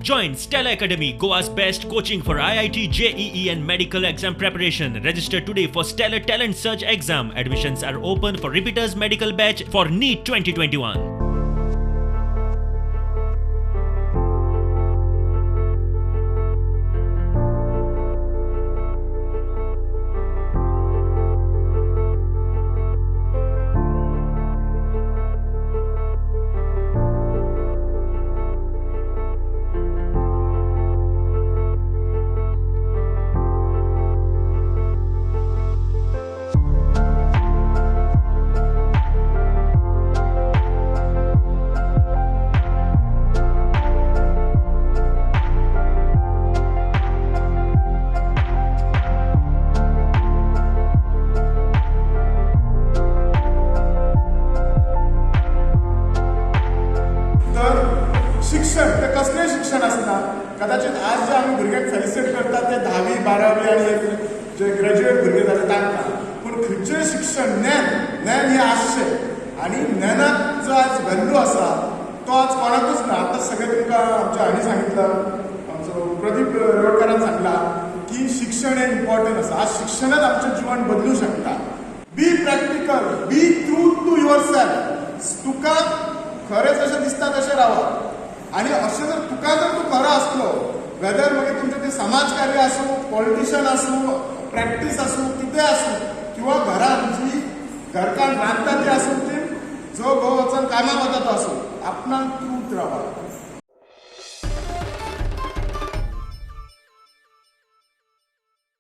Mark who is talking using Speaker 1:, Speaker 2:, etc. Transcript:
Speaker 1: Join Stella Academy, Goa's best coaching for IIT, JEE and medical exam preparation. Register today for Stellar Talent Search exam. Admissions are open for repeaters medical batch for NEET 2021.
Speaker 2: तर शिक्षण ते कसलें शिक्षण आसना, कदाचित आज जे आमी भुरग्यांक फेलिसिटेट करतात ते धावी बारावी आनी हे जे ग्रॅज्युएट भुरगे जाले तांकां, पूण खंयचेंय शिक्षण ज्ञान, ज्ञान हें आसचें आनी ज्ञानाक जो आज व्हॅल्यू आसा तो आज कोणाकूच ना. आतां सगळें तुमकां आमच्या हांणी सांगितलं, आमचो प्रदीप रेवडकारान सांगला की शिक्षण हें इम्पॉर्टंट आसा. आज शिक्षणात आमचें जिवन बदलूं शकता. Be practical, be true to yourself. तुका खरें जशें दिसता तशें रावप आनी अशें जर तुका जर तूं खरो आसलो, वेदर मागीर तुमचें तें समाज कार्य आसूं, पॉलिटिशन आसूं, प्रॅक्टीस आसूं, कितें आसूं, किंवा घरान जी घरकान्न रांदता ती आसूं, ती जो घोव वचून कामाक वता तो आसूं, आपणाक ट्रूथ रावप.